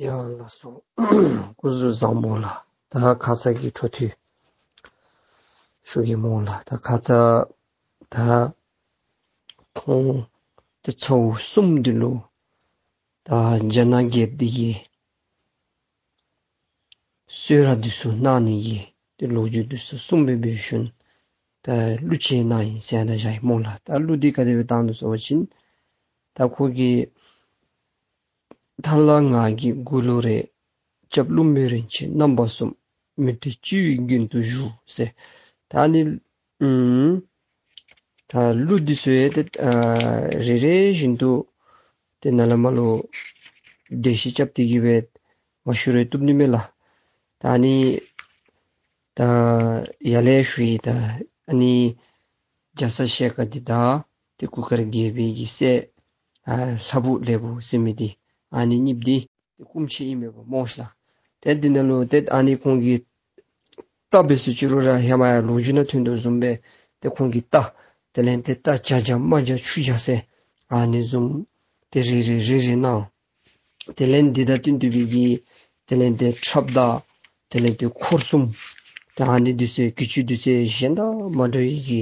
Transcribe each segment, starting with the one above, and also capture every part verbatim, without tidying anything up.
ཡ་ལགས་སོ། སྐུ་གཟུགས་བཟང་པོ་ལགས། ད་ཁ་ཙ་གི་འཕྲོ་མཐུད་ཞུ་གེ་སྨོ་ལགས། ད་ཁ་ཙ་ད་ཁོང་ཏེ་ཚ་བོ་གསུམ་འདི་ལུ་ད་རྒྱ་ནག་རྒྱལཔོ་འདི་གིས་གསོལ་རས་འདི་ཚུ་གནང་ནི་གི་ཏེ་ལོ་རྒྱུས་འདི་ཚུ་གསུངས་སྦེ་འབད་ཞིནམ་ད་གླུ་ཅིག་གནང་ཡི་ཟེར་ད་བཞག་ཡི་སྨོ་ལགས། ད་གླུ་འདི་ག་དེ་སྦེ་བཏང་ནུག་ཟེར་བ་ཅིན་ད་ཁོ་གིས་ཐ་ལ་ང་གི་མགུ་ལོ་རེ། སྐྱབས་བློན་པོ་རིན་ཆེན་རྣམ་པ་གསུམ། མི་ཏྲི་སྤྱི་བོའི་རྒྱན་དུ་བཞུགས་ཟེར། ད་ནི་ཨུམ་ད་གླུ་འདི་ཚུ་ཡང་ཏེ་ཨ་རེ་རེ་བཞིན་དུ་ཏེ་ནཱ་ལས་མར་ལུ་འགྲེལ་བཤད་རྐྱབ་སྟེ་གི་སྦེ་མ་ཞུ་རུང་བཏུབ་ནི་མས་ལགས། ད་ནི་ད་ཡར་ལས་ཞུ་ཡི། ད་ཨ་ནི་རྒྱ་ཚ་ཞལ་དཀར་འདི་དང་ཏེ་གུར་དཀར་རྒྱལ་པོའི་གི་སྲས་ཨ་ལྷ་བུ་ལེགས་པོ་ཟེར་མི་འདི་ཨ་ནི་གཉིས་འདི་ཏེ་སྐུ་མཆེད་ཨིན་མས་པ་སྨོ་ལགས། ཏེ་འདི་ནང་ལུ་ཏེ་ཨ་ནི་ཁོང་གི་རྟ་འབད་ཟེར་ཅི་རུང་ར་ཧེ་མ་ཡང་ལོ་རྒྱུས་ནང་ཐོན་དོ་བཟུམ་སྦེ་ཏེ་ཁོང་གི་རྟ་དེ་ལས་ཏེ་རྟ་བྱ་བྱ་རྨ་བྱ་ཆུ་བྱ་ཟེར་ཨ་ནི་བཟུམ་ཏེ་རེ་རེ་རེ་རེ་གནང་། དེ་ལས་འདི་དང་བསྟུན་ཏེ་སྦེ་གི་དེ་ལས་ཏེ་ཁྲབ་དང་དེ་ལས་ཏེ་འཁོར་གསུམ་ཏེ་ཨ་ནི་འདི་ཚུ་གྱི་ཅུ་འདི་ཚུ་གཞན་དང་མ་འདྲ་བའི་གི་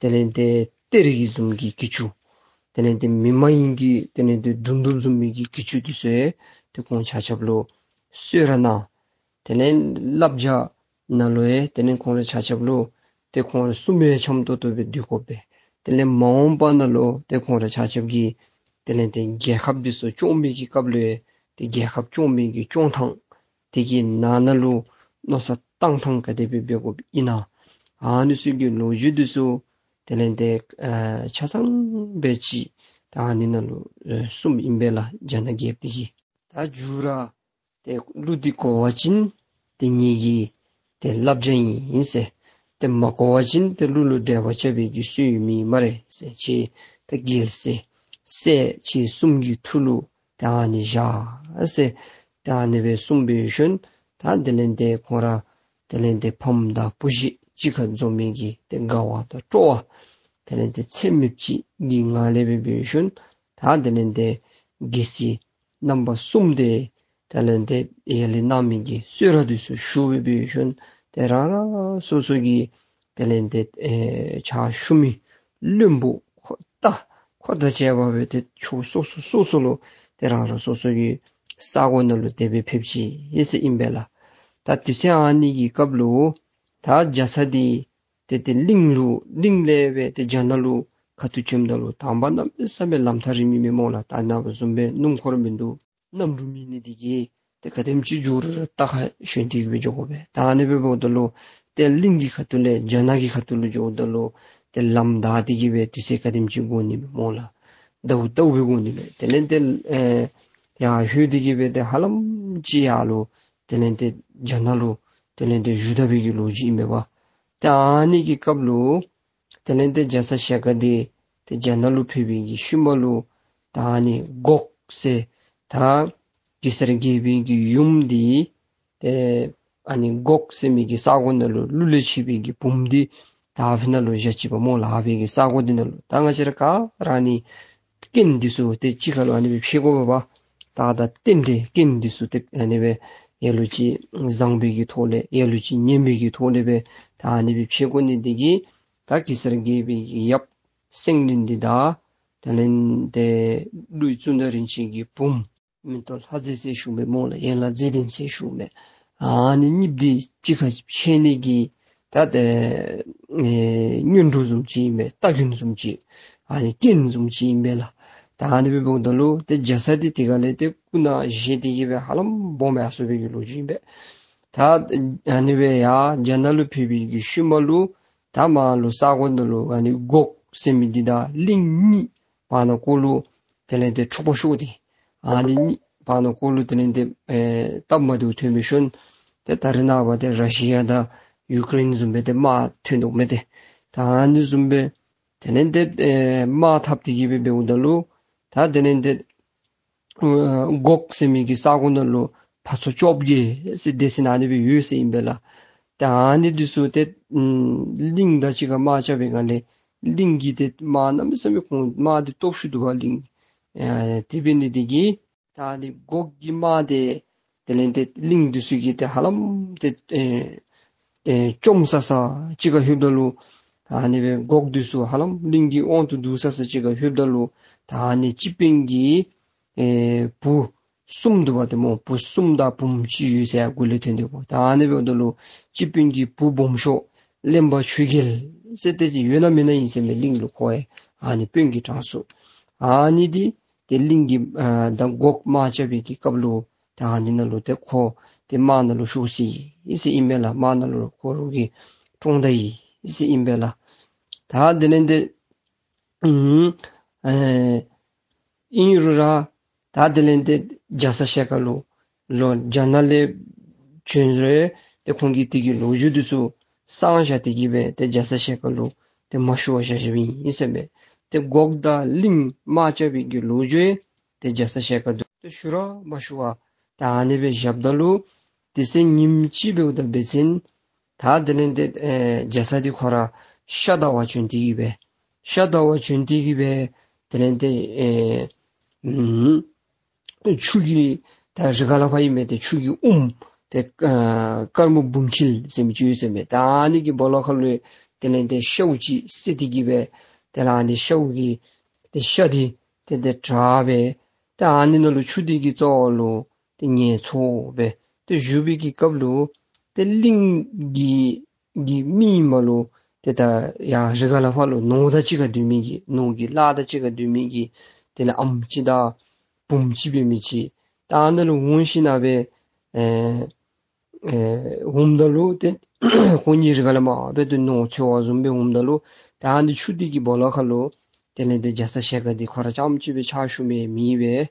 དེ་ལས་ཏེ་གཏེར་གྱི་བཟུམ་གྱི་གྱི་ཅུ་དེ་ལས་ཏེ་མི་མ་ཡིན་གྱི་དེ་ལས་ཏེ་དུང་དུམ་བཟུམ་མའི་གི་གྱི་ཅུ་འདི་ཚུ་ཏེ་ཁོང་ཆ་ཁྱབ་ལུ་གསོལ་རས་གནང་། དེ་ལས་བསླབ་བྱ་ནང་ལུ་ཡང་དེ་ལས་ཁོང་ར་ཆ་ཁྱབ་ལུ་ཏེ་ཁོང་ར་གསུམ་ཡང་འཆམ་ཏོག་ཏོ་སྦེ་སྡོད་དགོ་པས། དེ་ལས་མ་འོངས་པ་ནང་ལུ་ཏེ་ཁོང་ར་ཆ་ཁྱབ་ཀྱིས་དེ་ལས་ཏེ་རྒྱལ་ཁབ་འདི་ཚུ་སྐྱོང་མི་གི་སྐབས་ལུ་ཡང་ཏེ་རྒྱལ་ཁབ་སྐྱོང་མི་གི་སྐྱོང་ཐངས་དེ་གི་ནང་ན་ལུ་མནོ་བསམ་བཏང་ཐངས་ག་དེ་སྦེ་འབད་དགོཔ་ཨིན་ན་ཨ་ནི་ཚུ་གི་ལོ་རྒྱུས་འདི་ཚུ་དེ་ལས་ཏེ་ཨ་ཆ་ཚང་སྦེ་ཅིག་ད་ཨ་ནི་ནང་ལུ་ཨ་གསུངམ་ཨིན་པས་ལགས། རྒྱ་ནག་རྒྱལཔོ་འདི་གིས། ད་མཇུག་ར་ཏེ་གླུ་འདི་གོ་བ་ཅིན་ཏེ་ངེ་གི་ཏེ་བསླབ་བྱ་ཨིན་ཟེར། ཏེ་མ་གོ་བ་ཅིན་ཏེ་གླུ་ལུ་འགྲེལ་པ་རྐྱབ་པའི་གི་སྲོལ་ཡོད་མི་སྨ་རེ་ཟེར། ཅིག་ཏེ་རྒྱལ་སྲས་སྲས་ཅིག་གསུམ་གྱི་ཐུགས་ལུ་ཏེ་ཨ་ནི་བཞག་ཟེར། ཏེ་ཨ་ནི་སྦེ་གསུངས་པའི་ཤུལ་ད་དེ་ལས་ཏེ་ཁོང་ར་དེ་ལས་ཏེ་ཕམ་དང་བུ་གཞི་གཅིག་ཁར་འཛོམས་མི་གི་ཏེ་དགའ་བ་དང་སྤྲོ་བ་དེ་ལས་ཏེ་ཚད་མེདཔ་ཅིག་གི་ངང་ལས་འབད་བའི་ཤུལ་ད་དེ་ལས་ཏེ་རྒྱལ་སྲས་རྣམ་པ་གསུམ་དེ་དེ་ལས་ཏེ་ཡར་ལས་གནང་མི་གི་གསོལ་རས་འདི་ཚུ་ཞུ་སྦེ་འབད་བའི་ཤུལ་ཏེ་རང་རང་སོ་སོ་གི་དེ་ལས་ཏེ་ཨེ་ཕྱག་ཞུ་མི་བློན་པོ་ཁོ་རྟ་འཁོར་དང་བཅས་པ་སྦེ་ཏེ་ཕྱོགས་སོ་སོ་སོ་སོ་ལུ་ཏེ་རང་རང་སོ་སོ་གི་ས་གོ་ནང་ལུ་དེ་སྦེ་ཕེབས་ཅི་ཟེར་ཨིན་པས་ལགས། ད་དུས་ཚོད་ཨ་ནི་གི་སྐབས་ལུ་ད་རྒྱ་ཚ་འདི་ཏེ་ཏེ་གླིང་ལུ་གླིང་ལས་སྦེ་ཏེ་རྒྱ་ནག་ལུ་ཁ་ཐུག་བྱོནམ་ད་ལུ་དང་པ་གནམ་མེད་ས་མེད་ལམ་ཐག་རིངམ་ཨིན་མས་སྨོ་ལགས། ད་ནཱ་བཟུམ་སྦེ་སྣུམ་འཁོར་མིན་འདུག། གནམ་གྲུ་མེད་ནི་དེ་གིས་ཏེ་ག་དེམ་ཅིག་འགྱོ་རུང་ར་རྟ་ཁར་ཞོན་ཏེ་གི་སྦེ་འགྱོ་དགོ་པས། ད་ཨ་ནི་སྦེ་འབདཝ་ད་ལུ་ཏེ་གླིང་གི་ཁ་ཐུག་ལས་རྒྱ་ནག་གི་ཁ་ཐུག་ལུ་འགྱོཝ་ད་ལུ་ཏེ་ལམ་བདའ་སྟེ་གི་སྦེ་དུས་ཚོད་ག་དེམ་ཅིག་འགོར་ནི་མས་སྨོ་ལགས། ཟླཝ་ཟླཝ་སྦེ་འགོར་ནི་མས། དེ་ལས་ཏེ་ཨེ་ཡར་ལྷོད་དེ་གི་སྦེ་ཏེ་ཧ་ལམ་ཅིག་ཡར་ལུ་དེ་ལས་ཏེ་རྒྱ་ནག་ལུ་དེ་ལས་ཏེ་བཞུགས་ད་པའི་གི་ལོ་རྒྱུས་ཨིན་མས་པ། ཏེ་ཨ་ནི་གི་སྐབས་ལུ་དེ་ལས་ཏེ་རྒྱ་ཚ་ཞལ་དཀར་འདི་ཏེ་རྒྱ་ནག་ལུ་ཕེབས་པའི་གི་ཤུལ་མ་ལུ་ད་ཨ་ནི་སྒོག་ཟེར་ད་གེ་སར་རྒྱལ་པོའི་གི་ཡུམ་འདི་ཏེ་ཨ་ནི་སྒོག་ཟེར་མི་གི་ས་གོ་ནང་ལུ་ཀླུ་ལས་མཆེད་པའི་གི་བུམོ་འདི་ད་ཨ་ཕི་ནང་ལུ་བཞག་ཅི་པ་སྨོ་ལགས། ཨ་ཕི་གི་ས་གོ་འདི་ནང་ལུ། ད་ང་བཅས་ར་ག་ར་ཨ་ནི་རྐྱེན་འདི་ཚུ་ཏེ་གཅིག་ཁར་ལུ་ཨ་ནི་སྦེ་ཕྱད་དགོ་པས་པ། ད་ད་རྟེན་འབྲེལ་རྐྱེན་འདི་ཚུ་ཏེ་ཨ་ནི་སྦེ་ལ་ལུ་ཅིག་བཟང་པའི་གི་ཐོག་ལས་ལ་ལུ་ཅིག་ངན་པའི་གི་ཐོག་ལས་སྦེ་ད་ཨ་ནི་སྦེ་ཕྱད་དགོ་ནི་འདི་གིས་ད་གེ་སར་རྒྱལ་པོའི་གི་ཡབ་སེང་བློན་འདི་དང་དེ་ལས་ཏེ་ཀླུ་གཙུག་ན་རིན་ཆེན་གྱི་བུམོ་མེ་ཏོག་ལྷ་མཛེས་ཟེར་ཞུཝ་མས་སྨོ་ལགས། ཡན་ལག་མཛེས་ལྡན་ཟེར་ཞུཝ་མས། ཨ་ནི་གཉིསཔོ་འདི་གཅིག་ཁར་ཕྱད་ནི་གི་ད་ཏེ་ཨེ་སྔོན་འགྲོ་བཟུམ་ཅིག་ཨིན་པས། སྟ་གོན་བཟུམ་ཅིག་ཨ་ནི་རྐྱེན་བཟུམ་ཅིག་ཨིན་པས་ལགས། ད་ཨ་ནི་སྦེ་འབདཝ་ད་ལུ་ཏེ་རྒྱ་ཚ་འདི་དེ་ཁ་ལས་ཏེ་སྐུ་ན་བཞེས་ཏེ་གི་སྦེ་ཧ་ལམ་སྦོམ་ཡར་སོང་པའི་གི་ལོ་རྒྱུས་ཨིན་པས། ད་ཨ་ནི་སྦེ་ཡར་རྒྱ་ནག་ལུ་ཕེབས་པའི་གི་ཤུལ་མ་ལུ་ད་མར་ལུ་ས་གོ་ནང་ལུ་ཨ་ནི་སྒོག་ཟེར་མི་འདི་དང་གླིང་གཉིས་བར་ན་ཀོ་ལུ་དེ་ལས་ཏེ་འཁྲུག་པ་ཤོར་ཏེ་ཨ་ནི་གཉིས་བར་ན་ཀོ་ལུ་དེ་ལས་ཏེ་ཨེ་སྟབས་མ་བདེཝ་ཐོན་པའི་ཤུལ་ཏེ་ད་རེས་ནངས་པ་ཏེ་ར་ཤི་ཡ་དང་ཡུ་ཀེ་རེན་བཟུམ་སྦེ་ཏེ་དམག་ཐོན་དོ་མས་ཏེ། ད་ཨ་ནི་བཟུམ་སྦེ་དེ་ལས་ཏེ་ཨེ་དམག་འཐབ་སྟེ་གི་སྦེ་འབདཝ་ད་ལུ་ད་དེ་ལས་ཏེ་ཨ་སྒོག་ཟེར་མི་གི་ས་གོ་ནང་ལུ་ཕར་ཚུར་བཅོ་བརྒྱད་ཟེར་སྡེ་ཚན་ཨ་ནི་སྦེ་ཡོད་ཟེར་ཨིན་པས་ལགས། ད་ཨ་ནི་འདི་ཚུ་ཏེ་ཨམ་གླིང་དང་གཅིག་ཁར་དམག་རྐྱབ་པའི་སྒང་ལས་གླིང་གི་ཏེ་དམག་གནམ་མེད་ས་མེད་ཁོང་དམག་འདི་སྟོབས་ཤུགས་འདུག་པ་གླིང་། ཨ་དེ་འབད་ནི་འདི་གིས་ད་ཨ་ནི་སྒོག་གི་དམག་འདི་ དེ་ལས་ཏེ་གླིང་འདི་ཚུ་གིས་ཏེ་ཧ་ལམ་ཏེ་ཨེ་ཨེ་བཅོམ་ས་ས་ཅིག་ཁར་ལྷོདཔ་ད་ལུ་ད་ཨ་ནི་སྦེ་འགོག་འདི་ཚུ་ཧ་ལམ་གླིང་གི་དབང་དུ་བསྡུ་ས་ས་ཅིག་ཁར་ལྷོདཔ་ད་ལུ་ད་ཨ་ནི་སྤྱི་དཔོན་གྱི་ཨེ་བུ་གསུམ་འདུག་པ་ཏེ་སྨོ། བུ་གསུམ་དང་བུམོ་གཅིག་ཡོད་ཟེར་ཡར་མགུ་ལས་ཐོན་ཏེ་སྨོ། ད་ཨ་ནི་འབདཝ་ད་ལུ་སྤྱི་དཔོན་གྱི་བུ་སྦོམ་ཤོས་གླེན་པ་ཆོས་རྒྱལ་ཟེར་ཏེ་ཅིག་ཡོད་ན་མེད་ན་ཨིན་ཟེར་མས། གླིང་ལུ་ཁོ་ཡང་ཨ་ནི་དཔོན་གྱི་གྲངས་སུ། ཨ་ནི་འདི་ཏེ་གླིང་གི་ཨ་ད་འགོག་དམག་རྐྱབ་པའི་གི་སྐབས་ལུ་ད་ཨ་ནི་ནང་ལུ་ཏེ་ཁོ་ཏེ་དམག་ནང་ལུ་ཤོར་སོ་ཡི་ཟེར་ཨིན་པས་ལགས། དམག་ནང་ལུ་ཁོ་ར་གིས་བཀྲོངས་ད་ཡི་ཟེར་ཨིན་པས་ལགས། ད་དེ་ལས་ཏེ་ཨུམ་ཨེ་ཨིན་རུང་ར་ད་དེ་ལས་ཏེ་རྒྱ་ཚ་ཞལ་དཀར་ལུ་ལོག་རྒྱ་ནག་ལས་བྱོན་རུང་ཏེ་ཁོང་གིས་དེ་གི་ལོ་རྒྱུས་འདི་ཚུ་གསང་བཞག་སྟེ་གི་སྦེ་ཏེ་རྒྱ་ཚ་ཞལ་དཀར་ལུ་ཏེ་མ་ཞུ་བར་བཞག་བཞགཔ་ཨིན་ཟེར་མས། ཏེ་འགོག་དང་གླིང་དམག་རྐྱབ་པའི་གི་ལོ་རྒྱུས་ཏེ་རྒྱ་ཚ་ཞལ་དཀར་ལུ་ཏེ་ཞུ་ར་མ་ཞུ་བར་ད་ཨ་ནི་སྦེ་བཞགཔ་ད་ལུ་དེ་ཚེ་ཉིནམ་གཅིག་འབདཝ་ད་འབད་བ་ཅིན་ད་དེ་ལས་ཏེ་ཨེ་རྒྱ་ཚ་འདི་ཁོ་ར་ཤ་བདའ་བར་བྱོན་ཏེ་གི་སྦེ་ཤ་བདའ་བར་བྱོན་ཏེ་གི་སྦེ་དེ་ལས་ཏེ་ཨེ་ཨུམ་ཆུ་གི་ད་རི་ཁ་ལས་ཕར་ཨིན་མས། ཏེ་ཆུ་གི་ཨུམ་ཏེ་ཨ་དཀར་མོ་འབུམ་འཁྱིལ་ཟེར་མི་ཅིག་ཡོད་ཟེར་མས། ད་ཨ་ནི་གི་སྦོ་ལོགས་ཁ་ལུ་དེ་ལས་ཏེ་ཤཝ་ཅིག་བསད་དེ་གི་སྦེ་དེ་ལས་ཨ་ནི་ཤཝ་གི་ཏེ་ཤ་འདི་ཏེ་ཏེ་དྲངས་སྦེ་ད་ཨ་ནི་ནང་ལུ་ཆུ་འདི་གི་རྩ་བ་ལུ་ཏེ་ཉལ་ཚུགས་སྦེ་ཏེ་བཞུགས་པའི་གི་སྐབས་ལུ་ཏེ་གླིང་གི་གི་མི་ཨིནམ་ལུ་ཏེ་ད་ཡར་རི་ཁ་ལས་ཕར་ལུ་ནོར་དང་གཅིག་ཁར་སྡོད་མི་གི་ནོར་གྱི་གླགས་དང་གཅིག་ཁར་སྡོད་མི་གི་དེ་ལས་ཨམ་ཅིག་དང་བུམོ་ཅིག་འབད་མི་ཅིག་ད་ཨ་ནཱ་ལུ་འོང་ཞིནམ་སྦེ་ཨེ་ཨེ་འོངམ་ད་ལུ་ཏེ་ཁོང་གཉིས་རི་ཁ་ལས་མར་སྦེ་ཏེ་ནོར་འཚོལ་བར་བཟུམ་སྦེ་འོངམ་ད་ལུ་ད་ཨ་ནི་ཆུ་འདི་གི་སྦོ་ལོགས་ཁ་ལུ་དེ་ལས་ཏེ་རྒྱ་ཚ་ཞལ་དཀར་འདི་ཁོ་ར་རྐྱངམ་གཅིག་སྦེ་ཕྱག་ཞུ་མི་མེད་པས།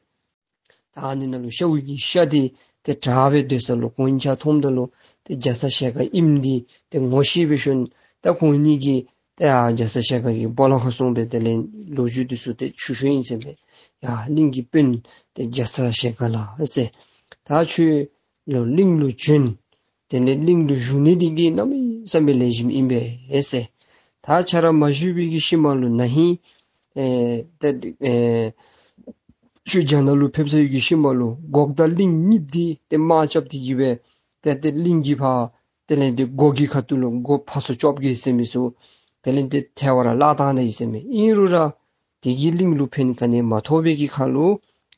ད་ཨ་ནི་ནང་ལུ་ཤཝ་གི་ཤ་འདི་ཏེ་དྲངས་སྦེ་སྡོད་ས་ལུ་ཁོང་གཉིས་ཆ་མཐོངམ་ད་ལུ་ཏེ་རྒྱ་ཚ་ཞལ་དཀར་ཨིནམ་འདི་ཏེ་ངོ་ཤེས་པའི་ཤུལ་ད་ཁོང་གཉིས་ཀྱིས་ཏེ་ཨ་རྒྱ་ཚ་ཞལ་དཀར་གྱི་སྦོ་ལོགས་ཁར་སོང་སྦེ་དེ་ལས་ལོ་རྒྱུས་འདི་ཚུ་ཏེ་ཞུ་ཞུཝ་ཨིན་ཟེར་མས། ཡ་གླིང་གི་དཔོན་ཏེ་རྒྱ་ཚ་ཞལ་དཀར་ལགས་ཟེར། ད་ཁྱོད་ལོག་གླིང་ལུ་བྱོན། དེ་ལས་གླིང་ལུ་བཞུགས་ནི་འདི་གིས་གནམ་མེད་ས་མེད་ལེགས་ཤོམ་ཨིན་པས་ཟེར། ད་ཁྱོད་ར་མ་བཞུགས་པའི་གི་ཤུལ་མ་ལུ་ན་ཧིང་ཨེ་ད་ཨེ་ཁྱོད་རྒྱ་ནག་ལུ་ཕེབས་ཚར་བའི་གི་ཤུལ་མ་ལུ་འགོག་དང་གླིང་གཉིས་འདི་ཏེ་དམག་རྐྱབ་སྟེ་གི་སྦེ་ཏེ་ཏེ་གླིང་གི་ཕར་དེ་ལས་ཏེ་འགོག་གི་ཁ་ཐུག་ལུ་འགོག་ཕར་ཚུར་བཅོམ་གེ་ཟེར་མི་ཚུ་དེ་ལས་ཏེ་ཐལ་བར་བརླག་བཏང་ད་ཡི་ཟེར་མས། ཨིན་རུང་ར་དེ་གིས་གླིང་ལུ་ཕན་ག་ནི་མ་ཐོགས་པའི་གི་ཁར་ལུ་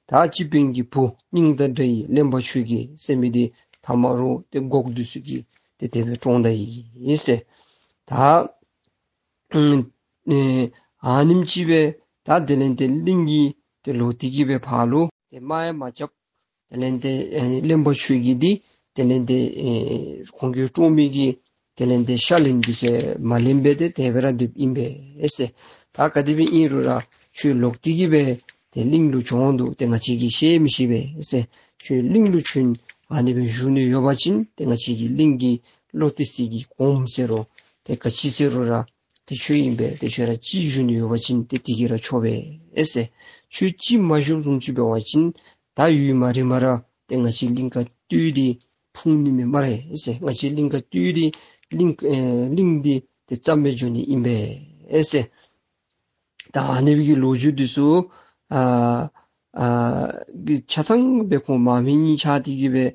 ད་སྤྱི་དཔོན་གྱི་བུ་སྙིང་དང་འདྲ་བའི་གླེན་པ་ཆོས་རྒྱལ་ཟེར་མི་འདི་ཐ་མ་ར་ཏེ་འགོག་འདི་ཚུ་གིས་ཏེ་དེ་སྦེ་བཀྲོངས་ད་ཡི་ཟེར། ད་ཨེ་ཨ་ནེམ་ཅིག་སྦེ་ད་དེ་ལས་ཏེ་གླིང་གིས་ཏེ་ལོག་སྟེ་གི་སྦེ་ཕར་ལུ་ཏེ་དམག་ཡང་མ་རྐྱབ། དེ་ལས་ཏེ་ཨེ་གླེན་པ་ཆོས་རྒྱལ་འདི་དེ་ལས་ཏེ་ཨེ་ཁོང་གིས་བཀྲོངས་མི་གི་དེ་ལས་ཏེ་ཤ་ལན་འདི་ཚུ་མ་ལེན་པར་ཏེ་དེ་སྦེ་ར་སྡོདཔ་ཨིན་པས་ཟེར། ད་ག་དེ་སྦེ་ཨིན་རུང་ར་ཁྱོད་ལོག་སྟེ་གི་སྦེ་ཏེ་གླིང་ལུ་བྱོན་དོ་ཏེ་ང་བཅས་ཀྱིས་ཤེས་མི་ཤེས་པས་ཟེར། ཁྱོད་གླིང་ལུ་བྱོན་ཨ་ནི་སྦེ་བཞུགས་ནི་ཡོད་པ་ཅིན་ཏེ་ང་བཅས་ཀྱིས་གླིང་གི་བློ་གཏད་སའི་གི་གོངམ་ཟེར་རུང་ཏེ་ག་ཅི་ཟེར་རུང་ར་ཏེ་ཁྱོད་ཨིན་པས། ཏེ་ཁྱོད་ར་གཅིག་བཞུགས་ནི་ཡོད་པ་ཅིན་ཏེ་དེ་གིས་ར་ཆོག་པས་ཟེར། ཁྱོད་གཅིག་མ་བཞུགསཔ་བཟུམ་ཅིག་འབད་བ་ཅིན་ད་ཡུན་མ་རིངམ་ར་ཏེ་ང་བཅས་གླིང་དཀར་སྟོད་འདི་ཕུང་ནི་མས་སྨ་རེ་ཟེར། ང་བཅས་གླིང་དཀར་སྟོད་འདི་གླིང་ཨེ་གླིང་འདི་ཏེ་རྩ་མེད་འགྱོ་ནི་ཨིན་པས་ཟེར། ད་ཨ་ནི་སྦེ་གི་ལོ་རྒྱུས་འདི་ཚུ་ཨ་ཨ་གི་ཆ་ཚང་སྦེ་ཁོང་མ་མི་གཉིས་ཆ་འདི་གིས་སྦེ་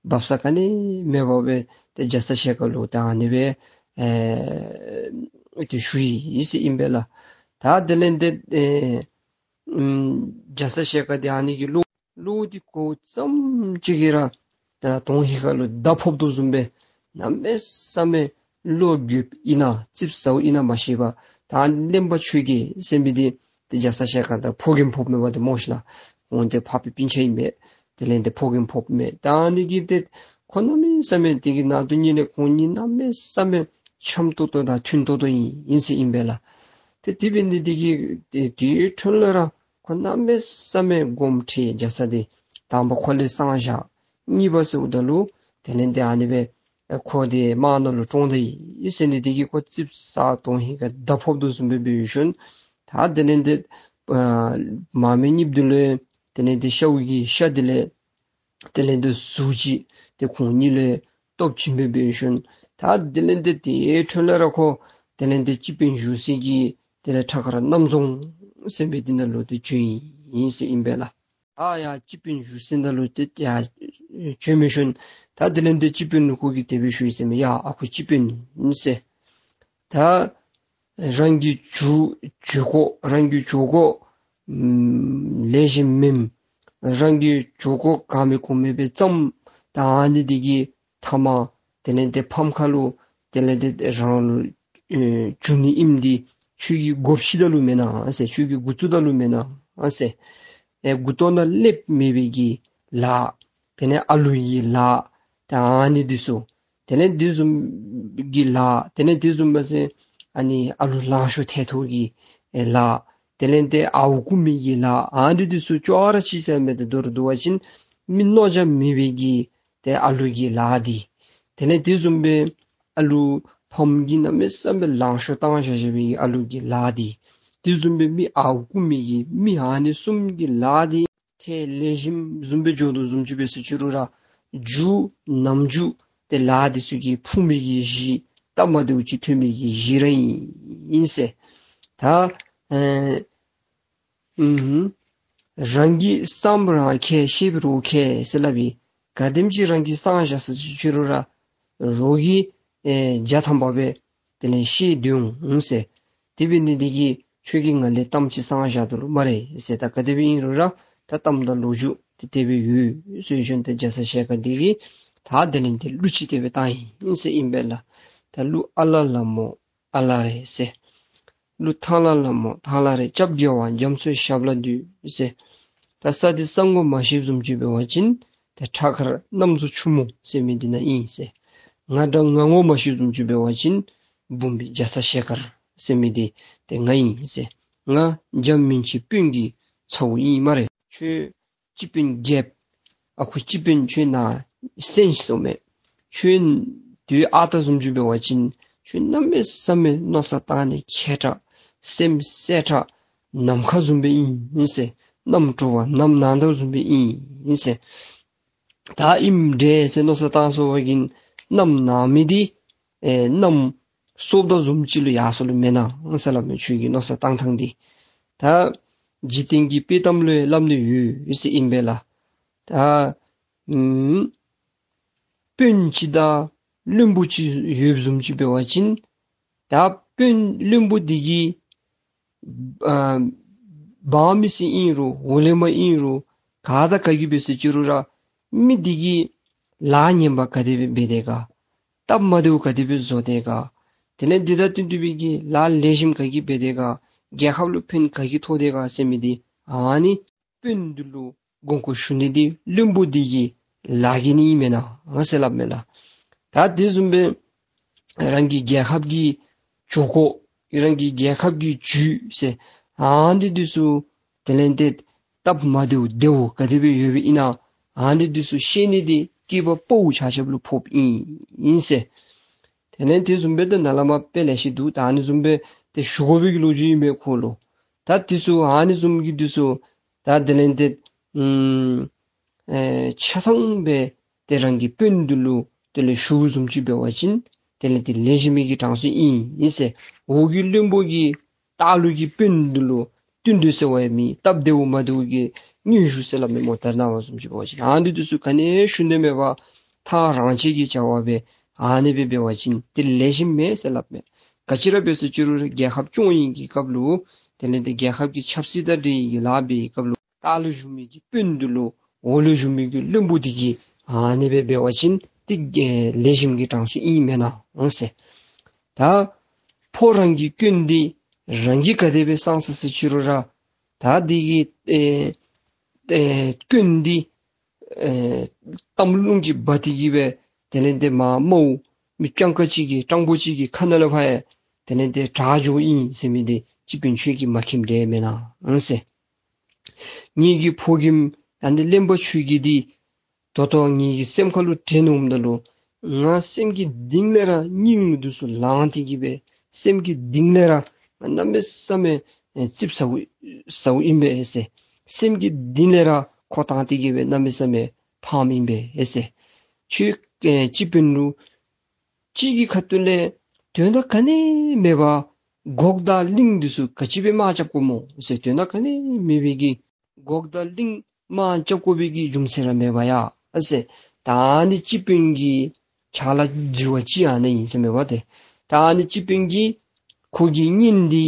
འབབ་ས་ག་ནི་མེད་པར་སྦེ་ཏེ་རྒྱ་ཚ་ཞལ་དཀར་ལུ་ད་ཨ་ནི་སྦེ་ཨེ་ཏེ་ཞུ་ཡི་ཟེར་ཨིན་པས་ལགས། ད་དེ་ལས་ཏེ་ཨེ་ཨམ་རྒྱ་ཚ་ཞལ་དཀར་འདི་ཨ་ནི་གི་བློ་བློ་འདི་གོཝ་ཙམ་ཅིག་གིས་ར་ད་དོན་ཧིང་ཁ་ལུ་མདའ་ཕོག་དོ་བཟུམ་སྦེ་གནམ་མེད་ས་མེད་བློ་འགྱོདཔ་ཨིན་ན་ཙིགཔ་ཟཝ་ཨིན་ན་མ་ཤེས་པར་ད་གླེན་པ་ཆོས་རྒྱལ་ཟེར་མི་འདི་ཏེ་རྒྱ་ཚ་ཞལ་དཀར་དང་ཕོ་རྒནམ་ཕོགཔ་མས་པ་ཏེ་སྨོ་ཤིག་ལགས། ཁོང་ཏེ་འཕགས་པའི་སྤུན་ཆ་ཨིན་པས། དེ་ལས་ཏེ་ཕོ་རྒནམ་ཕོགཔ་མས། ད་ཨ་ནི་གིས་ཏེ་ཁོ་གནམ་མེད་ས་མེད་དེ་གི་ནང་དོན་ཉིད་ལས་ཁོང་གཉིས་གནམ་མེད་ས་མེད་འཆམ་ཏོག་ཏོ་དང་མཐུན་ཏོག་ཏོ་ཨིན་ཨིན་ཟེར་ཨིན་པས་ལགས། ཏེ་དེ་འབད་ནི་འདི་གིས་ཏེ་དེའི་འཕྲོ་ལས་ར་ཁོ་གནམ་མེད་ས་མེད་དགོངསམ་ཁྲེལ་རྒྱ་ཚ་འདི་དང་པ་ཁོ་ལས་གསང་བཞག། གཉིས་པ་ཟེརཝ་ད་ལུ་དེ་ལས་ཏེ་ཨ་ནི་སྦེ་ཁོ་འདི་དམག་ནང་ལུ་བཀྲོངས་ད་ཡི་ཟེར་ནི་འདི་གིས་ཁོ་ཙིགཔ་ཟ་དོན་ཧིང་ཁ་མདའ་ཕོག་དོ་བཟུམ་སྦེ་འབད་ཞིནམ་ད་དེ་ལས་ཏེ་ཨ་མ་མི་གཉིསཔོ་འདི་ལུ་དེ་ལས་ཏེ་ཤཝ་གི་ཤ་འདི་ལས་དེ་ལས་ཏེ་ཟུག་ཅིག་ཏེ་ཁོང་གཉིས་ལུ་སྟོབས་ཆེན་པོ་འབད་ཞིནམ་ད་དེ་ལས་ཏེ་དེའི་འཕྲོ་ལས་ར་ཁོ་དེ་ལས་ཏེ་སྤྱི་དཔོན་བཞུགས་སའི་གི་དེ་ལས་ཁྲ་མཁར་གནམ་རྫོང་ཟེར་མི་འདི་ནང་ལུ་ཏེ་བྱོན་ཡི་ཟེར་ཨིན་པས་ལགས། ཨ་ཡ་སྤྱི་དཔོན་བཞུགས་སའི་ནང་ལུ་ཏེ་ཡ་ བྱོན་མི་ཤུལ། ད་དེ་ལས་ཏེ་སྤྱི་དཔོན་ལུ་ཁོ་གིས་དེ་སྦེ་ཞུ་ཡི་ཟེར་མས། ཡ་ཨ་ཁུ་སྤྱི་དཔོན་ཟེར། ད་རང་གི་ཇོ་ཇོ་ཁོག་རང་གི་ཇོ་ཁོག་ཨམ་ལེགས་ཤོམ་མེན། རང་གི་ཇོ་ཁོག་ག་མེད་གོ་མེད་སྦེ་བཙམ། ད་ཨ་ནི་འདི་གིས་ཐ་མ་དེ་ལས་ཏེ་ཕམ་ཁ་ལུ་དེ་ལས་ཏེ་རང་ལུ་ཨེ་འཇུ་ནི་ཨིནམ་འདི་ཁྱོད་ཀྱིས་མགུ་ཕྱེ་ད་ལུ་མེན་ན་ཟེར། ཁྱོད་ཀྱིས་མགུ་བཙུགས་ད་ལུ་མེན་ན་ཟེར། ཨེ་མགུ་ཏོ་ནང་ལེབ་མེད་པའི་གི་ལཱ། དེ་ལས་ཨ་ལུ་ཡི་ལཱ། ད་ཨ་ནི་འདི་ཚུ། དེ་ལས་འདི་བཟུམ་གྱི་ལཱ། དེ་ལས་འདི་བཟུམ་སྦེ་ཟེར་ཨ་ནི་ཨ་ལུ་ལང་ཤོར་ཐལ་ཐོག་གི་ཨེ་ལཱ། དེ་ལས་ཏེ་ཨརཝ་རྐུ་མི་གི་ལཱ། ཨ་ནི་འདི་ཚུ་ཅོག་ར་གཅིག་ཟེར་མི་འདི་མདོར་བསྡུ་བ་ཅིན་མི་གནོད་བྱ་མེད་པའི་གི་ཏེ་ཨ་ལུ་གི་ལཱ་འདི། དེ་ལས་དེ་བཟུམ་སྦེ་ཨ་ལུ་ཕམ་གྱིས་གནམ་མེད་ས་མེད་ལང་ཤོར་བཏང་བཞག་བཞག་པའི་ཨ་ལུ་གི་ལཱ་འདི། དེ་བཟུམ་སྦེ་མི་ཨརཝ་རྐུ་མི་གི་མི་ཨ་ནི་གསུམ་གྱི་ལཱ་འདི་ཏེ་ལེགས་ཤོམ་བཟུམ་སྦེ་འགྱོ་དོ་བཟུམ་ཅིག་འབད་སོ་ཅི་རུང་ར་རྒྱུ་ནམ་རྒྱུན་ཏེ་ལཱ་འདི་ཚུ་གིས་ཕུང་མི་གི་གཞི་སྟབས་མ་བདེཝ་ཅིག་ཐོན་མི་གི་གཞི་ར་ཨིན་ཟེར། ད་ཨེ་ཨུམ། རང་གི་བསམ་རང་ཁས་ཤེས་པའི་རོགས་ཁས་ཟེར་སླབ་ཨིན། ག་དེམ་ཅིག་རང་གིས་བསམ་བཞག་སོ་ཅི་རུང་ར་རོགས་ཀྱིས་ཨེ་བརྒྱ་ཐམ་པ་སྦེ་དེ་ལས་ཤེས་སྡོད་འོང་ཟེར། དེ་འབད་ནི་འདི་གིས་ཁྱོད་ཀྱིས་ང་ལས་གཏམ་ཅིག་བསམ་བཞག་དོ་ལོ་སྨ་རེ་ཟེར། ད་ག་དེ་སྦེ་ཨིན་རུང་ར་ད་གཏམ་དང་ལོ་རྒྱུས་དེ་དེ་སྦེ་ཡོད་ཟེར་ཞིནམ་ཏེ་རྒྱ་ཚ་ཞལ་དཀར་འདི་གིས་ད་དེ་ལས་ཏེ་གླུ་ཅིག་དེ་སྦེ་བཏང་ཡི་ཟེར་ཨིན་པས་ལགས། ད་གླུ་ཨ་ལ་ལ་མོ་ཨ་ལ་རེད་ཟེར། གླུ་ཐང་ལ་ལ་མོ་ཐང་ལ་རེད། སྐྱབས་རྒྱལ་བ་རྒྱ་མཚོའི་ཞབས་ལ་འདུད་ཟེར། ད་ས་འདི་ས་ངོ་མ་ཤེསཔ་བཟུམ་ཅིག་འབད་བ་ཅིན་ཏེ་ཁྲ་མཁར་གནམ་མཚོ་ཆུ་མོ་ཟེར་མི་འདི་ནང་ཨིན་ཟེར། ང་འདྲ་ང་ངོ་མ་ཤེསཔ་བཟུམ་ཅིག་འབད་བ་ཅིན་འབུམ་པའི་རྒྱ་ཚ་ཞལ་དཀར་ཟེར་མི་འདི་ཏེ་ང་ཨིན་ཟེར། ང་འཇམ་མིན་ཅི་དཔོན་གྱི་ཚ་བོ་ཨིན་སྨ་རེ། ཁྱོད་སྤྱི་དཔོན་རྒྱལཔོ་ཨ་ཁུ་སྤྱི་དཔོན་ཁྱོད་ནཱ་གསན་སོང་མས། ཁྱོད་དུས་ཨ་རྟག་བཟུམ་ཅིག་འབད་བ་ཅིན་ཁྱོད་གནམ་མེད་ས་མེད་མནོ་བསམ་བཏང་ནི་མཁས་དྲགས་སེམས་གསལ་དྲགས་ནམ་མཁའ་བཟུམ་སྦེ་ཨིན་ཟེར། གནམ་གྲུ་བ་གནམ་ནངས་པ་བཟུམ་སྦེ་ཨིན་ཟེར། ད་ཨིནམ་འདྲས་ཟེར་མནོ་བསམ་བཏང་སོང་བ་གིས་གནམ་ནངས་མི་འདི་ཨེ་གནམ་སྲོ་མདའ་བཟུམ་ཅིག་ལུ་ཡར་སོང་ལོ་མེན་ན་ཟེར་སླབ་མས། ཁྱོད་ཀྱི་མནོ་བསམ་བཏང་ཐངས་འདི། ད་འཇིག་རྟེན་གྱི་དཔེ་གཏམ་ལུ་ཡང་སླབ་ནི་ཡོད་ཟེར་ཨིན་པས་ལགས། ད་ཨུམ་དཔོན་ཅིག་དང་བློན་པོ་ཅིག་ཡོདཔ་བཟུམ་ཅིག་འབད་བ་ཅིན་ད་དཔོན་བློན་པོ་འདི་གིས་ཨ་འབངས་མི་སེར་ཨིན་རུང་འོག་ལས་མར་ཨིན་རུང་ག་དང་ག་གིས་འབད་སོ་ཅི་རུང་ར་མི་འདི་གིས་ལཱ་ངན་པ་ག་དེ་སྦེ་འབད་དེས་ག། སྟབས་མ་བདེཝ་ག་དེ་སྦེ་བཟོ་དེས་ག། དེ་ལས་འདི་དང་བསྟུན་ཏེ་སྦེ་གི་ལཱ་ལེགས་ཤོམ་ག་གིས་འབད་དེས་ག། རྒྱལ་ཁབ་ལུ་ཕན་ག་གིས་ཐོགས་དེས་ག་ཟེར་མི་འདི་ཨ་ནི་དཔོན་འདི་ལུ་དགོངས་སྐོར་ཞུ་ནི་འདི་བློན་པོ་འདི་གི་ལཱ་གི་ནི་མེན་ན་ཟེར་སླབ་མས་ལགས། ད་དེ་བཟུམ་སྦེ་རང་གི་རྒྱལ་ཁབ་ཀྱི་ཇོ་ཁོ་རང་གི་རྒྱལ་ཁབ་ཀྱི་ཇུས་ཟེར་ཨ་ནི་འདི་ཚུ་དེ་ལས་ཏེ་སྟབས་མ་བདེཝ་བདེཝ་ག་དེ་སྦེ་ཡོདཔ་ཨིན་ན་ཨ་ནི་འདི་ཚུ་ཤེས་ནི་འདི་སྐྱེས་པ་ཕོ་ཆ་ཁྱབ་ལུ་ཕོགཔ་ཨིན་ཟེར། དེ་ལས་དེ་བཟུམ་སྦེ་ཏེ་ནཱ་ལས་མར་དཔེ་ལེ་ཤ་འདུག། ད་ཨ་ནི་བཟུམ་སྦེ་ཏེ་ཞུ་དགོ་པའི་གི་ལོ་རྒྱུས་ཨིན་པས་ཁོ་ལུ། ད་འདི་ཚུ་ཨ་ནི་བཟུམ་གྱི་འདི་ཚུ་ད་དེ་ལས་ཏེ་ཨུམ་ཨེ་ཆ་ཚང་སྦེ་ཏེ་རང་གི་དཔོན་འདི་ལུ་དེ་ལས་ཞུཝ་བཟུམ་ཅིག་འབད་བ་ཅིན་དེ་ལས་ཏེ་ལེགས་ཤོམ་མི་གི་གྲངས་སུ་ཨིན་ཨིན་ཟེར། འོག་གི་བློན་པོ་གིས་ལྟག་ལུ་གི་དཔོན་འདི་ལུ་བསྟུན་དོ་ཟེར་བའི་མི་སྟབས་བདེཝ་མ་བདེཝ་གི་སྙན་ཞུ་ཟེར་སླབ་མི་མོ་ད་ནཱ་བཟུམ་ཅིག་འབད་བ་ཅིན་ཨ་ནི་འདི་ཚུ་ག་ནི་ཞུ་ནི་མེད་པར་ཐག་རང་བཅད་ཀྱི་བྱ་བ་སྦེ་ཨ་ནི་སྦེ་འབད་བ་ཅིན་ཏེ་ལེགས་ཤོམ་མེད་ཟེར་སླབ་མས། ག་ཅི་ར་འབད་སོ་ཅི་རུང་རྒྱལ་ཁབ་སྐྱོང་ནིའི་གི་སྐབས་ལུ་དེ་ལས་ཏེ་རྒྱལ་ཁབ་ཀྱི་ཆབ་སྲིད་དང་འབྲེལ་ནི་གི་ལཱ་འབད་བའི་སྐབས་ལུ་ལྟག་ལུ་བཞུགས་མི་གི་དཔོན་འདི་ལུ་འོག་ལུ་བཞུགས་མི་གི་བློན་པོ་འདི་གིས་ཨ་ནི་སྦེ་འབད་བ་ཅིན་ཏེ་ལེགས་ཤོམ་གྱི་གྲངས་སུ་ཨིན་མེན་ན་ཟེར། ད་ཕོ་རང་གི་སྐྱོན་འདི་རང་གིས་ག་དེ་སྦེ་སངས་ས་སོ་ཅི་རུང་ར་ད་འདི་གི་ཨེ་ཨེ་སྐྱོན་འདི་ཨེ་གཏམ་རླུང་གིས་འབག་སྟེ་གི་སྦེ་དེ་ལས་ཏེ་མར་དམའཝ་མི་སྤྱང་ཀ་ཅིག་གི་སྤྲང་པོ་ཅིག་གི་ཁ་ནང་ལུ་ཕར་ཡང་དེ་ལས་ཏེ་དྲག་འགྱོཝ་ཨིན་ཟེར་མི་འདི་སྤྱི་དཔོན་ཁྱོད་ཀྱིས་མ་མཁྱེནམ་འདྲས་མེན་ན་ཟེར། ངེ་གི་ཕོ་རྒནམ་ཨ་ནི་གླེན་པ་ཁྱོད་ཀྱིས་འདི་ད་ལྟོ་ངེ་གི་སེམས་ཁ་ལུ་དྲན་འོངམ་ད་ལུ་ང་སེམས་ཀྱི་གཏིང་ལས་ར་སྙིང་ལུ་འདི་ཚུ་ལངས་ཏེ་གི་སྦེ་སེམས་ཀྱི་གཏིང་ལས་ར་ང་གནམ་མེད་ས་མེད་ཨེ་ཙིགཔ་ཟཝ་ཟཝ་ཨིན་པས་ཟེར། སེམས་ཀྱི་གཏིང་ལས་ར་ཁོག་བཏང་སྟེ་གི་སྦེ་གནམ་མེད་ས་མེད་ཕངསམ་ཨིན་པས་ཟེར། ཁྱོད་ཨེ་སྤྱི་དཔོན་ལུ་གཅིག་གི་ཁ་ཐུག་ལས་དོན་དག་ག་ནི་མེད་པར་གོག་དང་གླིང་འདི་ཚུ་ག་ཅི་སྦེ་དམག་རྐྱབ་དགོཔ་སྨོ་ཟེར། དོན་དག་ག་ནི་མེད་པའི་གི་གོག་དང་གླིང་དམག་རྐྱབ་དགོ་པའི་གི་རྒྱུ་མཚན་ར་མེད་པར་ཡ་ ཨ་ཟེར། ད་ཨ་ནི་སྤྱི་དཔོན་གྱི་ཕྱག་ལཱ་འཛོལ་བ་ཅིག་ཨ་ནི་ཨིན་ཟེར་མས་པ་ཏེ། ད་ཨ་ནི་སྤྱི་དཔོན་གྱིས་ཁོ་གི་གཉེན་འདི་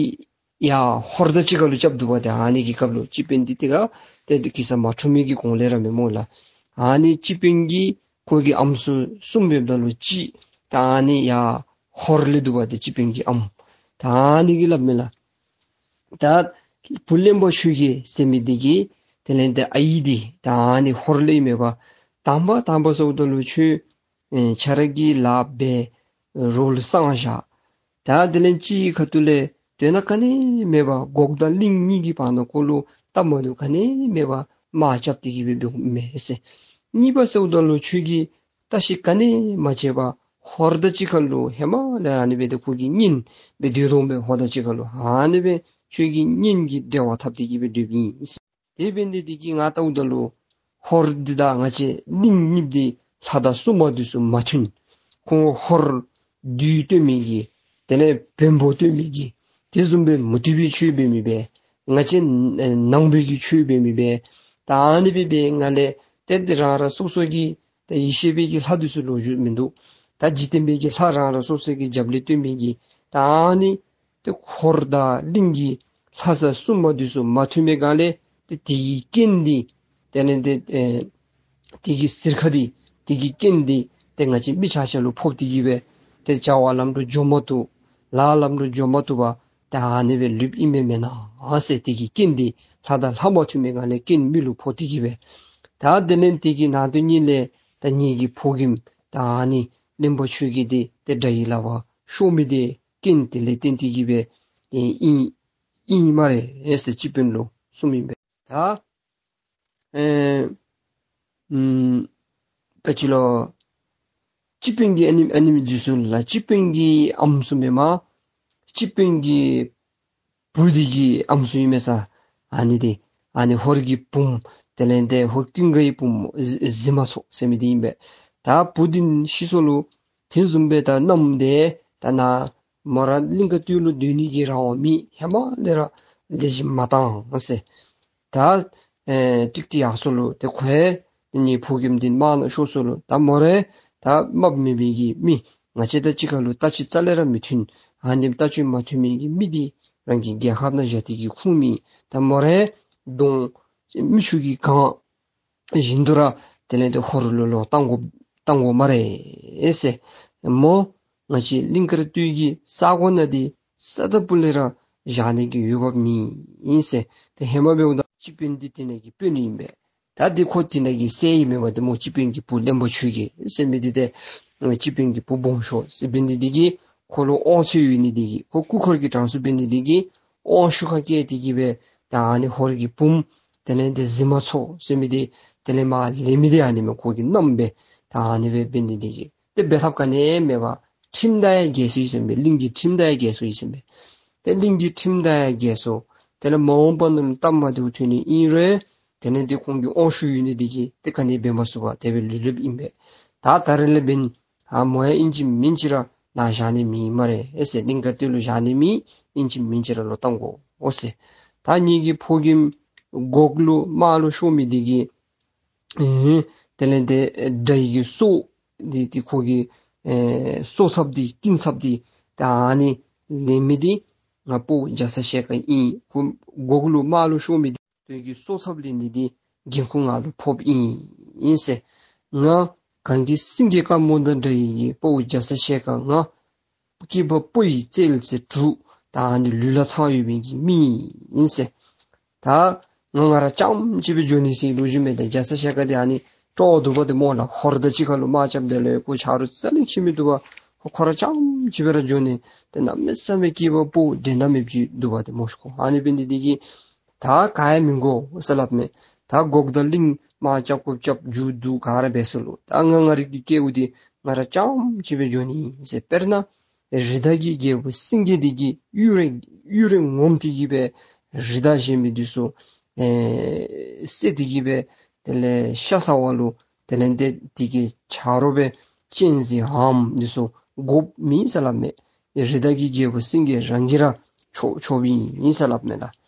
ཡར་ཧོར་དང་གཅིག་ཁར་ལུ་རྐྱབ་འདུག་པ་ཏེ། ཨ་ནི་གི་སྐབས་ལུ་སྤྱི་དཔོན་འདི་དེ་ཁར་ཏེ་གེ་སར་མ་འཁྲུངས་མི་གི་གོང་ལས་ར་མེན་སྨོ་ལགས། ཨ་ནི་སྤྱི་དཔོན་གྱིས་ཁོ་གི་ཨམ་སྲུ་གསུམ་འབདཝ་ད་ལུ་གཅིག་ད་ཨ་ནི་ཡར་ཧོར་ལས་འདུག་པ་ཏེ་སྤྱི་དཔོན་གྱི་ཨམ། ད་ཨ་ནི་གིས་སླབ་མས་ལགས། ད་བུ་གླེན་པ་ཆོས་རྒྱལ་ཟེར་མི་འདི་གི་དེ་ལས་ཏེ་ཨའི་འདི་ད་ཨ་ནི་ཧོར་ལས་ཨིན་མས་པ། དང་པ་དང་པ་ཟེརཝ་ད་ལུ་ཁྱོད་ཨེ་ཁྱོད་ར་གི་ལཱ་འབད་རོགས་ལུ་གསང་བཞག། ད་དེ་ལས་གཅིག་གི་ཁ་ཐུག་ལས་དོན་དག་ག་ནི་མེད་པར་འགོག་དང་གླིང་གཉིས་ཀྱི་བར་ན་ཁོ་ལུ་སྟབས་མ་བདེཝ་ག་ནི་མེད་པར་དམག་རྐྱབ་སྟེ་གི་སྦེ་འབདཝ་མས་ཟེར། གཉིས་པ་ཟེརཝ་ད་ལུ་ཁྱོད་ཀྱིས་བརྟག་ཞིབ་ག་ནི་མ་བྱས་པར་ཧོར་དང་གཅིག་ཁར་ལུ་ཧེ་མ་ལས་ཨ་ནི་སྦེ་ཏེ་ཁོ་གི་གཉེན་སྦེ་སྡོད་དོ་མས། ཧོར་དང་གཅིག་ཁར་ལུ་ཨ་ནི་སྦེ་ཁྱོད་ཀྱི་གཉེན་གྱི་འབྲེལ་བ་འཐབ་སྟེ་གི་སྦེ་སྡོདཔ་ཨིན། དེ་འབད་ནི་འདི་གིས་ང་བལྟཝ་ད་ལུ་ཧོར་འདི་དང་ང་བཅས་གླིང་གཉིས་འདི་ལྷ་དང་སྲུང་མ་འདི་ཚུ་མ་མཐུན། ཁོང་ཧོར་བདུད་བཏོན་མི་གི་དེ་ལས་བོན་པོ་བཏོན་མི་གི་དེ་བཟུམ་སྦེ་མུ་སྟེགས་པའི་ཆོས་འབད་མི་སྦེ་ང་བཅས་ནང་པའི་གི་ཆོས་འབད་མི་སྦེ་ད་ཨ་ནི་སྦེ་འབད་ང་ལས་ཏེ་ཏེ་རང་རང་སོ་སོ་གི་ད་ཡེ་ཤེས་པའི་གི་ལྷ་འདི་ཚུ་ལོག་བཞུགས་མིན་འདུག། ད་འཇིག་རྟེན་པའི་གི་ལྷ་རང་རང་སོ་སོ་གི་རྒྱབ་ལས་བཏོན་མི་གི་ད་ཨ་ནི་ཏེ་ཧོར་དང་གླིང་གི་ལྷ་ས་སྲུང་མ་འདི་ཚུ་མ་མཐུན་པའི་སྒང་ལས་ཏེ་དེ་གི་རྐྱེན་འདི་དེ་ལས་ཏེ་ཨེ་དེ་གི་གཟིར་ཁ་འདི་དེ་གི་རྐྱེན་འདི་ཏེ་ང་བཅས་མི་ཆ་ཁྱབ་ལུ་ཕོག་སྟེ་གི་སྦེ་ཏེ་བྱ་བ་ལམ་འགྲོ་འགྱོ་མ་བཏུབ། ལཱ་ལམ་འགྲོ་འགྱོ་མ་བཏུབ་པར་ཏེ་ཨ་ནི་སྦེ་ལུསཔ་ཨིན་མས་མེན་ན་ཟེར། དེ་གི་རྐྱེན་འདི་ལྷ་དང་ལྷ་མ་མཐུན་པའི་སྒང་ལས་རྐྱེན་མི་ལུ་ཕོག་སྟེ་གི་སྦེ། ད་དེ་ལས་དེ་གི་ནང་དོན་ཉིད་ལས་ད་ངེ་གི་ཕོ་རྒནམ་ད་ཨ་ནི་གླེན་པ་ཆོས་རྒྱལ་འདི་ཏེ་དགྲ་ཡི་ལག་པར་ཤོར་མི་འདི་རྐྱེན་དེ་ལས་བརྟེན་ཏེ་གི་སྦེ་ཨིན་ཨིན་སྨ་རེ་ཟེར་སྤྱི་དཔོན་ལུ་གསུངམ་ཨིན་པས། ད་ཨེ་ཨམ་ག་ཅི་ལོ། སྤྱི་དཔོན་གྱི་ཨ་ནེམ་ཨ་ནེམ་འཛུལ་སོང་ལགས། སྤྱི་དཔོན་གྱི་ཨམ་སྲུ་མེན་པར་སྤྱི་དཔོན་གྱི་བུ་འདི་གི་ཨམ་སྲུ་ཨིན་མས་ས། ཨ་ནི་འདི་ཨ་ནི་ཧོར་གྱི་བུམོ་དེ་ལས་ཏེ་ཧོར་ཀུན་དགའ་བའི་བུམོ་གཟི་གཟི་མ་ཚོགས་ཟེར་མི་འདི་ཨིན་པས། ད་བུ་འདི་ཤི་སོ་ལོ། དེ་བཟུམ་སྦེ་ད་མནའམ་འདི་ད་ནཱ་མོ་ར་གླིང་དཀར་སྟོད་ལུ་སྡོད་ནི་གི་རང་དབང་མེད། ཧེ་མ་ལས་ར་ལེགས་ཤོམ་མ་བཏང་ཟེར། ད་ཨེ་ཀྲིག་ཀྲི་ཡར་སོ་ལོ། ཏེ་ཁོ་ཨེ་ངེའི་ཕོ་རྒནམ་འདི་དམག་ནང་ཤོར་སོ་ལོ། ད་མོ་ར་ད་རྨགཔ་མེད་པའི་གི་མི། ང་བཅས་དང་གཅིག་ཁར་ལུ་ལྟ་སྤྱོད་རྩ་ལས་ར་མི་མཐུན། ཨ་ནེམ་ལྟ་སྤྱོད་མ་མཐུན་མི་གི་མི་འདི་རང་གི་རྒྱལ་ཁབ་ནང་བཞག་སྟེ་གི་ཁུངས་མེད། ད་མོ་ར་གདོང་མིག་ཆུ་གིས་གང་བཞིན་དུ་ར་དེ་ལས་ཏེ་ཧོར་ལུ་ལོག་བཏང་དགོ་བཏང་དགོ་སྨ་རེ་ཟེར། མོ་ང་བཅས་གླིང་དཀར་སྟོད་ཀྱི་ས་གོ་ནང་འདི་རྩ་དང་སྤུ་ལས་ར་བཞག་ནི་གི་འོས་འབབ་མེད་ཟེར། ཏེ་ཧེ་མ་འབདཝ་ད་སྤྱི་དཔོན་འདི་དེ་ནང་གི་དཔོན་ཨིན་པས། ད་འདི་ཁོ་དེ་ནང་གི་སྲས་ཨིན་མས་པ་ཏེ་མོ་སྤྱི་དཔོན་གྱི་བུ་གླེན་པ་ཆོས་རྒྱལ་ཟེར་མི་འདི་ཏེ་སྤྱི་དཔོན་གྱི་བུ་སྦོམ་ཤོས་ཟེར་འབད་ནི་འདི་གིས་ཁོ་ལུ་དབང་ཚད་ཡོད་ནི་འདི་གིས་ཁོ་སྐུ་འཁོར་གྱི་གྲངས་སུ་འབད་ནི་འདི་གིས་དབང་ཤུགས་ཁ་སྐྱེད་དེ་གི་སྦེ་ད་ཨ་ནི་ཧོར་གྱི་བུམོ་དེ་ལས་ཏེ་གཟི་མ་ཚོགས་ཟེར་མི་འདི་དེ་ལས་མར་ལེན་མི་འདི་ཨ་ནི་མས། ཁོ་གི་མནའམ་སྦེ་ད་ཨ་ནི་སྦེ་འབད་ནི་འདི་གིས་ཏེ་འབད་ཐབས་ག་ནི་མེད་པར་ཁྲིམས་དང་ཡང་འགལ་སོ་ཡི་ཟེར་མས། གླིང་གི་ཁྲིམས་དང་ཡང་འགལ་སོ་ཡི་ཟེར་མས། ཏེ་གླིང་གི་ཁྲིམས་དང་ཡང་འགལ་སོ། དེ་ལས་མ་འོངས་པ་ནང་ལུ་སྟབས་མ་བདེཝ་ཐོན་ནི་ཨིན་རུང་དེ་ལས་ཏེ་ཁོང་གི་དབང་ཤུགས་ཡོད་ནི་འདི་གིས་ཏེ་ག་ནི་འབད་མ་ཚུགས་པར་དེ་སྦེ་ལུས་ལུསཔ་ཨིན་པས། ད་ད་རེས་ལས་འབདན་ཨ་མོ་ཡང་ཨིན་ཅི་མིན་ཅི་ར་ནཱ་བཞག་ནི་མེད་སྨ་རེ་ཟེར། གླིང་དཀར་སྟོད་ལུ་བཞག་ནི་མེད། ཨིན་ཅི་མིན་ཅི་ར་ལོག་བཏང་དགོ་འོང་ཟེར། ད་ངེ་གི་ཕོ་རྒནམ་འགོག་ལུ་དམག་ལུ་ཤོར་མི་འདི་གིས་ཨེ་དེ་ལས་ཏེ་དགྲ་ཡི་གི་སྲོག་འདི་ཏེ་ཁོ་གི་ཨེ་སྲོག་ཚབ་འདི་སྐྱིན་ཚབ་འདི་ད་ཨ་ནི་ལེན་མི་འདི་ང་དཔའ་བོ་རྒྱ་ཚ་ཞལ་དཀར་ཨིན། ཁོ་འགོག་ལུ་དམག་ལུ་ཤོར་མི་འདི་ཁོ་གི་སྲོག་ཚབ་ལེན་ནི་འདི་འགན་ཁུར་ང་ལུ་ཕོགཔ་ཨིན་ཨིན་ཟེར། ང་གངས་ཀྱི་སེང་གེ་དཀར་མོ་དང་འདྲ་བའི་གི་དཔའ་བོ་རྒྱ་ཚ་ཞལ་དཀར་ང་སྐྱེས་པ་ཕོ་ཡི་རྩལ་ཟེར་དྲུག་ད་ཨ་ནི་ལུས་ལ་ཚང་ཡོད་པའི་གི་མི་ཨིན་ཟེར། ད་ང་ང་ར་རྐྱངམ་གཅིག་སྦེ་འགྱོ་ནི་ཟེར་ལོ་རྒྱུས་མེད། ད་རྒྱ་ཚ་ཞལ་དཀར་འདི་ཨ་ནི་སྤྲོ་བ་འདུག་པ་ཏེ་སྨོ་ལགས། ཧོར་དང་གཅིག་ཁར་ལུ་དམག་རྐྱབ་ད་ལས་ཁོ་ཆ་རོགས་རྩ་ལས་ཁྱད་མི་འདུག་པ། ཁོ་ཁོ་ར་རྐྱངམ་གཅིག་སྦེ་ར་འགྱོ་ནི་ཏེ་གནམ་མེད་ས་མེད་སྐྱེས་པ་ཕོ་འགྲན་ཟླ་མེདཔ་ཅིག་འདུག་པ་ཏེ་སྨོ་ཤིག་ཁོ། ཨ་ནི་འབད་ནི་འདི་གིས་ད་ག་ཡང་མི་དགོ་ཟེར་སླབ་མས། ད་འགོག་དང་གླིང་དམག་རྐྱབ་དགོཔ་རྐྱབ་མཇུག་བསྡུ་ག་ར་འབད་སོ་ལོ། ད་ང་ང་རའི་གི་སྐལཝ་འདི་ང་ར་རྐྱངམ་གཅིག་སྦེ་འགྱོ་ནི་ཟེར། དཔེར་ན་རི་དྭགས་ཀྱི་རྒྱལ་པོ་སེང་གེ་འདི་གིས་གཡུ་རལ་གཡུ་རལ་ངོམ་སྟེ་གི་སྦེ་རི་དྭགས་གཞན་མི་འདི་ཚུ་ཨེ་བསད་དེ་གི་སྦེ་དེ་ལས་ཤ་ཟ་བ་ལུ་དེ་ལས་ཏེ་དེ་གི་ཆ་རོགས་སྦེ་གཅན་གཟན་འམ་འདི་ཚུ་དགོཔ་མེད་ཟེར་སླབ་མས། རི་དྭགས་ཀྱི་རྒྱལ་པོ་སེང་གེ་རང་གིས་ར་འཕྱོག་འཕྱོགཔ་ཨིན་ཟེར་སླབ་མས་ལགས།